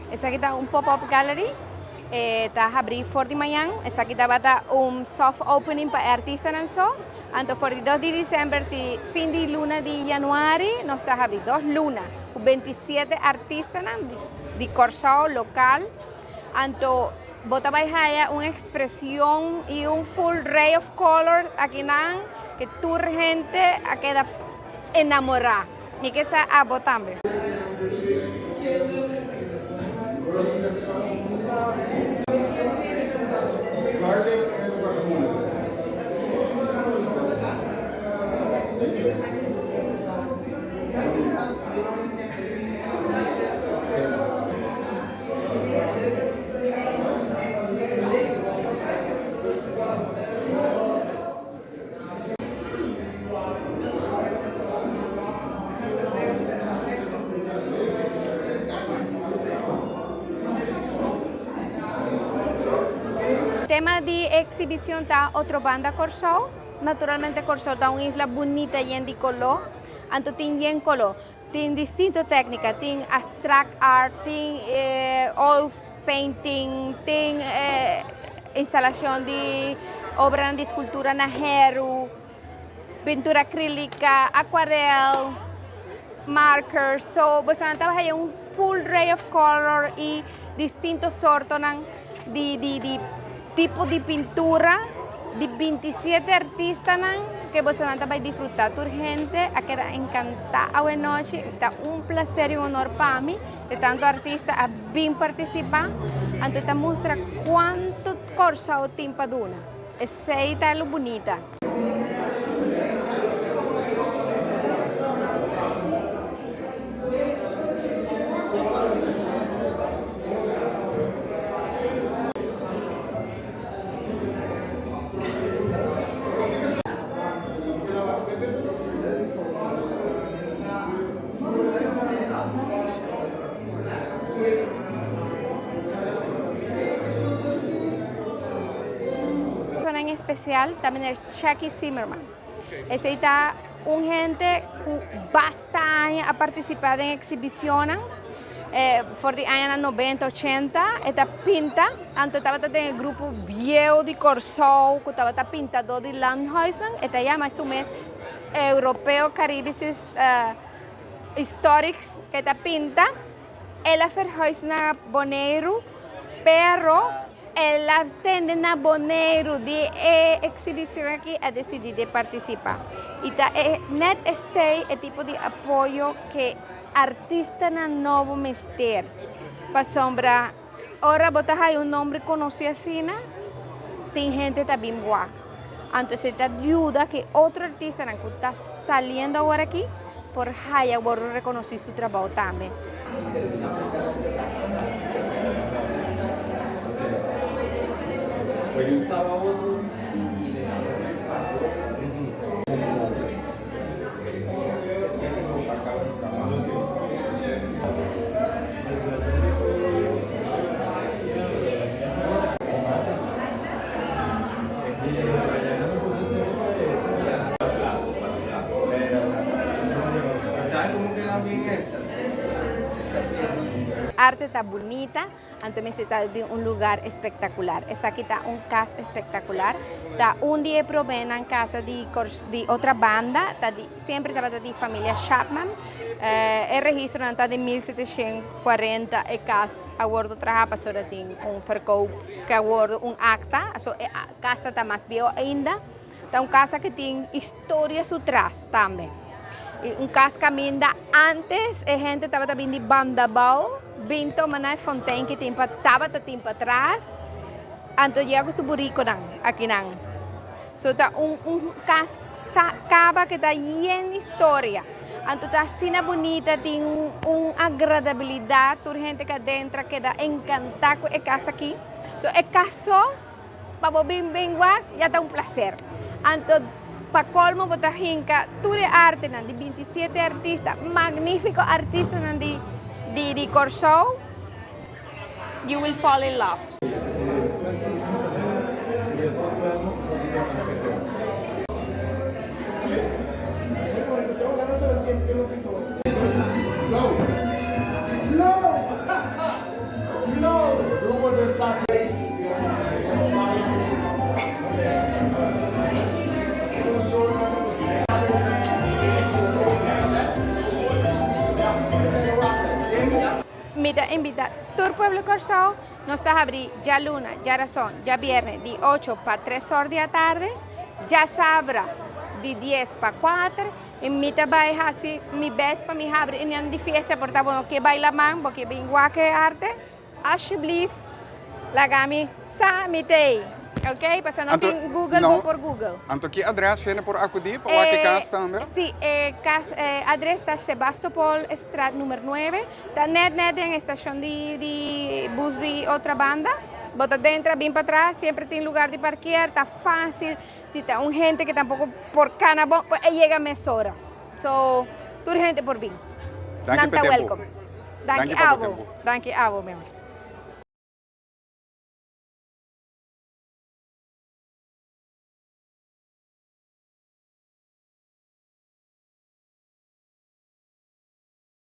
Esaki ta un pop-up gallery. E ta habrí for di mañan. Esaki tabata un soft opening pa e artistanan so. Anto for di dos di december ti fin di luna di januari nos ta habrí dos luna ku bentisiete artistanan di Kòrsou lokal. Anto bo ta bai haya un ekspresion i un full ray of color akinan ke tur hente a keda enamorá. Mi ke sa abo tambe. Tema di e exhibicion ta Otro Banda Corsou. Naturalmente Corsou ta un isla bunita yen di color, anto tin yen color. Tin distinto tecnica, tin abstract art, tin oil painting, tin instalacion di obranan di escultura na heru, pintura acrilica, aquarel, markers. So bosonan ta haya un full ray of color y distinto sortonan di di di tipo di pintura di bintisiete artistanan ke bosonan ta bai disfruta. Tur hende a keda encanta awe nochi. Ta un placer y un honor pa mi de tanto artista a bin participa. Anto ta mustra cuanto Corsou tin pa duna. Esey ta lo bunita. Persona en especial ta meneer Chucky Zimmerman. Esey ta un hende cu basta aña a participa den exhibicionnan for di añanan noventa, ochenta. E ta pinta, anto tabata den e grupo bieu di Corsou cu tabata pintador di landhuisnan. E ta yama su mes Europeo Caribisch Historisch. E ta pinta. El a verhuis na Boneiru, pero el a tende na Boneiru di e exhibicion aki a decidi di participa. Y ta e net esey e tipo di apoyo ke artistanan nobo mester. Pasobra ora bo ta haya un nomber conoci asina, tin hende ta bin wak. Anto esey ta yuda ke otro artistanan ku ta saliendo awor aki por haya wòrdu rekonosí su trabou tambe. Arte ta bunita, anto mester ta den un lugar espectacular. Esaki ta un cas espectacular. Ta un di e promenan casa di di otra banda, ta di semper tabata di familia Chapman. E registronan ta di 1740 e cas a wordo traha pasobra tin un verkoop ke a wordo un acta, so e casa ta mas bieu ainda. Ta un casa ke tin historia su tras tambe. I un cas caminda antes e hende tabata bin di Bandabou bin toma na e fontein ke tin pa tabata tin patras, anto yega ku su buriconan akinan. So ta un un cas caba ke ta yen historia. Anto ta asina bunita, tin un agradabilidad, tur hende ke adentra keda encanta ku e cas aki. So e cas so pa bo bin bin wak ya ta un placer. Anto pa colmo bo ta hinca tur e artenan di bintisiete artista, magnifico artistanan di di Corsou. You will fall in love. Mi ta invita tur pueblo Kòrsou, nos ta habrí djaluna, djarason, djabièrnè di ocho pa tres òr di atardi, djasabra di dies pa kuater i mi ta bai hasi mi bèst pa mi habri e nian di fiesta por ta bo no ke bai laman, bo ke bin wak e arte, Alsjeblieft, laga mi sa mi t'ei, ok? Pasobra no Anto, tin Google, no, bo por Google. Anto ki adres hende por akudí pa wak e kas tambe? Sí, e kas, e adres ta Sebastopol Straat nummer nuebe. Ta nèt nèt den e stashon di di bus di Otrabanda. Bo ta dentra bin patras, siempre tin lugar di parkeer, ta fásil. Si ta un hende ke tampoko por kana bon, pues e yega mesora. So, tur hende por bin. Danki Nan pa ta e tempu. welkom. Danki Danki pa bo abo. tempu. Danki abo, mi amor.